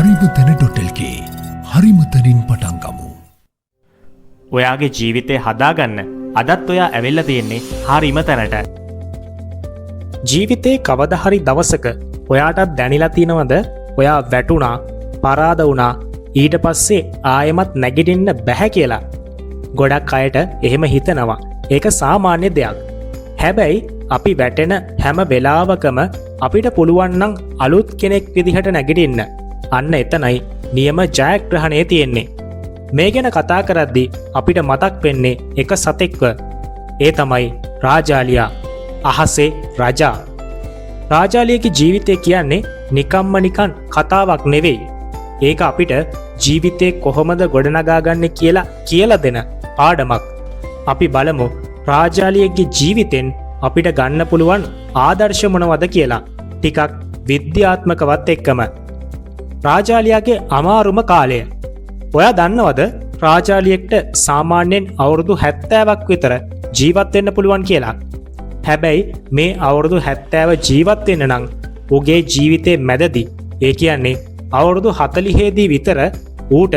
හරිම තැන.lk. හරිම තැනින් පටන් ගමු. ඔයාගේ ජීවිතය හදාගන්න අදත් ඔයා ඇවිල්ලා තියෙන්නේ හරිම තැනට. ජීවිතේ කවද හරි දවසක ඔයාටත් දැනිලා තියෙනවද, ඔයා වැටුණා, පරාද වුණා, ඊට පස්සේ ආයෙමත් නැගිටින්න බැහැ කියලා? ගොඩක් අයට එහෙම හිතනවා. ඒක සාමාන්‍ය දෙයක්. හැබැයි අපි වැටෙන හැම වෙලාවකම අපිට පුළුවන් නම් අලුත් කෙනෙක් විදිහට නැගිටින්න. අන්න එතනයි නියම ජයග්‍රහණය තියෙන්නේ. මේ ගැන කතා කරද්දි අපිට මතක් වෙන්නේ එක සතෙක්ව. ඒ තමයි රාජාලියා. අහසේ රජා. රාජාලියගේ ජීවිතය කියන්නේ නිකම්ම නිකන් කතාවක් නෙවෙයි. ඒක අපිට ජීවිතේ කොහොමද ගොඩනගාගන්නේ කියලා කියලා දෙන පාඩමක්. අපි බලමු රාජාලියෙක්ගේ ජීවිතෙන් අපිට ගන්න පුළුවන් ආදර්ශ මොනවද කියලා. ටිකක් විද්‍යාත්මකවත් එක්කම. රාජාලියාගේ අමාරුම කාලය. ඔයා දන්නවද රාජාලියෙක්ට සාමාන්‍යයෙන් අවුරුදු 70ක් විතර ජීවත් වෙන්න පුළුවන් කියලා? හැබැයි මේ අවුරුදු 70 ජීවත් වෙන්න නම් උගේ ජීවිතේ මැදදී, ඒ කියන්නේ අවුරුදු 40දී විතර ඌට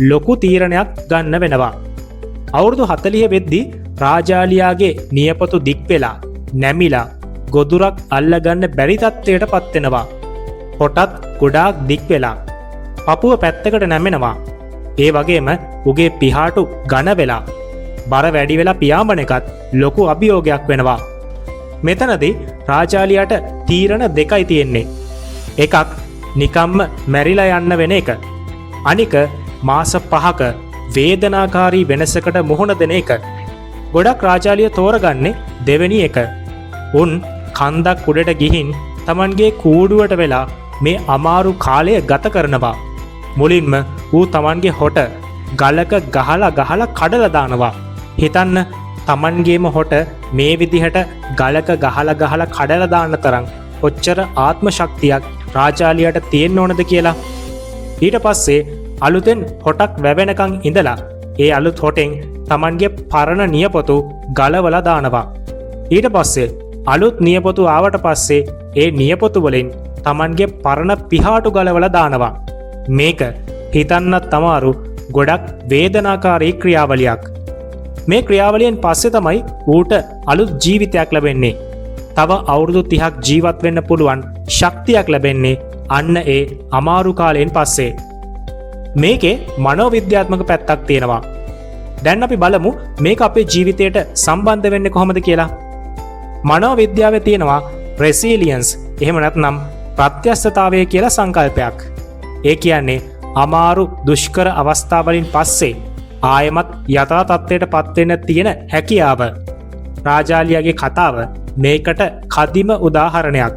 ලොකු තීරණයක් ගන්න වෙනවා. අවුරුදු 40 වෙද්දී රාජාලියාගේ නියපොතු දික් වෙලා නැමිලා ගොදුරක් අල්ලගන්න බැරි තත්ත්වයට පත් වෙනවා. හොටත් ගොඩාක් දික් වෙලා පපුව පැත්තකට නැමෙනවා. ඒ වගේම උගේ පිහාටු ඝන වෙලා බර වැඩි වෙලා පියාඹන එකත් ලොකු අභියෝගයක් වෙනවා. මෙතනදී රාජාලියාට තීරණ දෙකයි තියෙන්නේ. එකක් නිකම්ම මැරිලා යන්න වෙන එක. අනික මාස 5ක වේදනාකාරී වෙනසකට මුහුණ දෙන එක. ගොඩක් රාජාලිය තෝරගන්නේ දෙවෙනි එක. උන් කන්දක් උඩට ගිහින් තමන්ගේ කූඩුවට වෙලා මේ අමාරු කාලය ගත කරනවා. මුලින්ම ඌ තමන්ගේ හොට ගලක ගහලා ගහලා කඩලා දානවා. හිතන්න, තමන්ගේම හොට මේ විදිහට ගලක ගහලා ගහලා කඩලා දාන්න තරම් කොච්චර ආත්ම ශක්තියක් රාජාලියට තියෙන්න ඕනද කියලා. ඊට පස්සේ අලුතෙන් හොටක් වැවෙනකං ඉඳලා ඒ අලුත් හොටෙන් තමන්ගේ පරණ නියපොතු ගලවලා දානවා. ඊට පස්සේ අලුත් නියපොතු ආවට පස්සේ ඒ නියපොතු වලින් තමන්ගේ පරණ පිහාටු ගලවලා දානවා. මේක හිතන්නත් අමාරු ගොඩක් වේදනාකාරී ක්‍රියාවලියක්. මේ ක්‍රියාවලියෙන් පස්සේ තමයි ඌට අලුත් ජීවිතයක් ලැබෙන්නේ. තව අවුරුදු 30ක් ජීවත් වෙන්න පුළුවන් ශක්තියක් ලැබෙන්නේ අන්න ඒ අමාරු කාලයෙන් පස්සේ. මේකේ මනෝවිද්‍යාත්මක පැත්තක් තියෙනවා. දැන් අපි බලමු මේක අපේ ජීවිතයට සම්බන්ධ වෙන්නේ කොහොමද කියලා. මනෝවිද්‍යාවේ තියෙනවා රෙසිලියන්ස්, එහෙම නැත්නම් ප්‍රත්‍යස්ථතාවය කියලා සංකල්පයක්. ඒ කියන්නේ අමාරු දුෂ්කර අවස්ථාවලින් පස්සේ ආයෙමත් යථා තත්ත්වයට පත්වෙන්න තියෙන හැකියාව. රාජාලියාගේ කතාව මේකට කදිම උදාහරණයක්.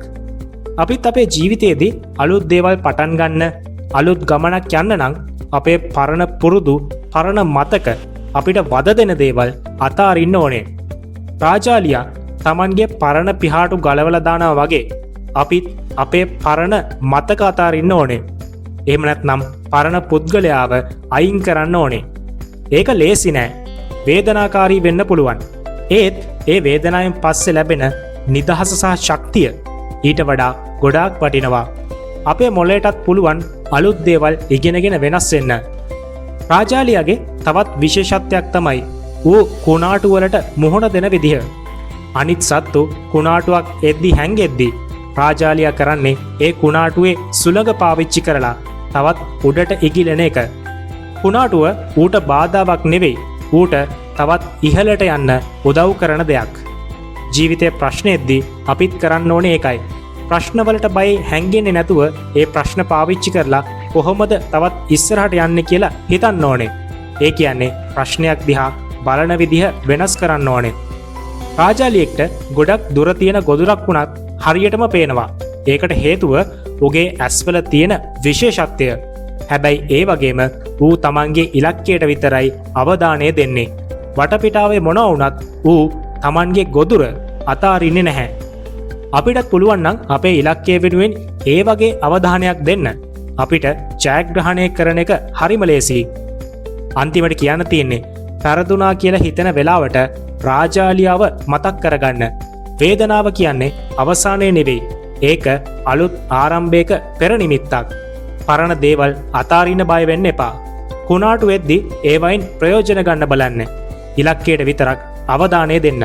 අපිත් අපේ ජීවිතයේදී අලුත් දේවල් පටන් ගන්න, අලුත් ගමනක් යන්න නම් අපේ පරණ පුරුදු, පරණ මතක, අපිට වද දෙන දේවල් අතාරින්න ඕනේ. රාජාලියා තමන්ගේ පරණ පිහාටු ගලවලා දානවා වගේ අපිත් අපේ පරණ මතක අතාරින්න ඕනේ. එහෙම නැත්නම් පරණ පුද්ගලයාව අයින් කරන්න ඕනේ. ඒක ලේසි නෑ. වේදනාකාරී වෙන්න පුළුවන්. ඒත් ඒ වේදනාවෙන් පස්සේ ලැබෙන නිදහස සහ ශක්තිය ඊට වඩා ගොඩාක් වටිනවා. අපේ මොලේටත් පුළුවන් අලුත් දේවල් ඉගෙනගෙන වෙනස් වෙන්න. රාජාලියාගේ තවත් විශේෂත්වයක් තමයි ඌ කුණාටු වලට මුහුණ දෙන විදිහ. අනිත් සත්තු කුණාටුවක් එද්දි හැංගෙද්දි රාජාලියා කරන්නේ ඒ කුණාටුවේ සුළඟ පාවිච්චි කරලා තවත් උඩට ඉගිලෙන එක. කුණාටුව ඌට බාධාවක් නෙවෙයි, ඌට තවත් ඉහළට යන්න උදව් කරන දෙයක්. ජීවිතේ ප්‍රශ්න එද්දි අපිත් කරන්න ඕනේ ඒකයි. ප්‍රශ්නවලට බයි හැංගෙන්නේ නැතුව ඒ ප්‍රශ්න පාවිච්චි කරලා කොහොමද තවත් ඉස්සරහට යන්නේ කියලා හිතන්න ඕනේ. ඒ කියන්නේ ප්‍රශ්නයක් දිහා බලන විදිහ වෙනස් කරන්න ඕනේ. රාජාලියෙක්ට ගොඩක් දුර තියෙන ගොදුරක් වුණත් හරියටම පේනවා. ඒකට හේතුව උගේ ඇස්වල තියෙන විශේෂත්වය. හැබැයි ඒ වගේම ඌ තමන්ගේ ඉලක්කයට විතරයි අවධානය දෙන්නේ. වටපිටාවේ මොනවා වුණත් ඌ තමන්ගේ ගොදුර අතාරින්නේ නැහැ. අපිටත් පුළුවන් නම් අපේ ඉලක්කය වෙනුවෙන් ඒ වගේ අවධානයක් දෙන්න. අපිට ජයග්‍රහණය කරන එක හරිම ලේසියි. අන්තිමට කියන්න තියෙන්නේ, පැරදුනා කියලා හිතෙන වෙලාවට රාජාලියාව මතක් කරගන්න. වේදනාව කියන්නේ අවසානය නෙවෙයි. ඒක අලුත් ආරම්භයක පෙර නිමිත්තක්. පරණ දේවල් අතාරින්න බය වෙන්න එපා. කුණාටු වෙද්දි ඒවයින් ප්‍රයෝජන ගන්න බලන්න. ඉලක්කයට විතරක් අවධානය දෙන්න.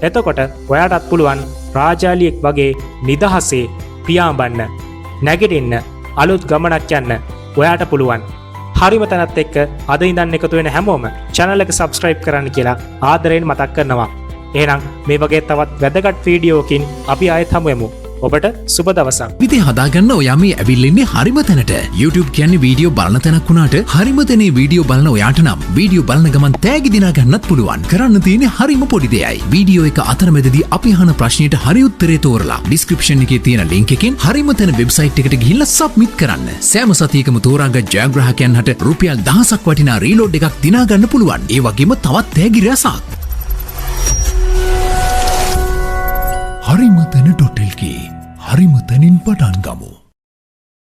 එතකොට ඔයාටත් පුළුවන් රාජාලියෙක් වගේ නිදහසේ පියාඹන්න. නැගිටින්න, අලුත් ගමනක් යන්න ඔයාට පුළුවන්. හරිම තැනත් එක්ක අද ඉඳන් එකතු වෙන හැමෝම channel එක subscribe කරන්න කියලා ආදරයෙන් මතක් කරනවා. එහෙනම් මේ වගේ තවත් වැදගත් වීඩියෝකින් අපි ආයෙත් හමු වෙමු. ඔබට සුබ දවසක්. ජීවිතේ හදාගන්න ඔයා මේ ඇවිල්ලා ඉන්නේ හරිම තැනට. YouTube කියන්නේ වීඩියෝ බලන තැනක් වුණාට හරිම තැනේ වීඩියෝ බලන ඔයාට නම් වීඩියෝ බලන ගමන් තෑගි දිනා ගන්නත් පුළුවන්. කරන්න තියෙන්නේ හරිම පොඩි දෙයයි. වීඩියෝ එක අතරමැදදී අපි අහන ප්‍රශ්නයට හරි උත්තරේ තෝරලා ඩිස්ක්‍රිප්ෂන් එකේ තියෙන ලින්ක් එකෙන් හරිම තැන වෙබ්සයිට් එකට ගිහිල්ලා සබ්මිට් කරන්න. සෑම සතියකම තෝරාගත් ජයග්‍රාහකයන් හට රුපියල් 1000ක් වටිනා රීලෝඩ් එකක් දිනා ගන්න පුළුවන්. ඒ වගේම තවත් තෑගි රැසක්. හරිම තැන.lk. හරිම තැනින් පටන් ගමු.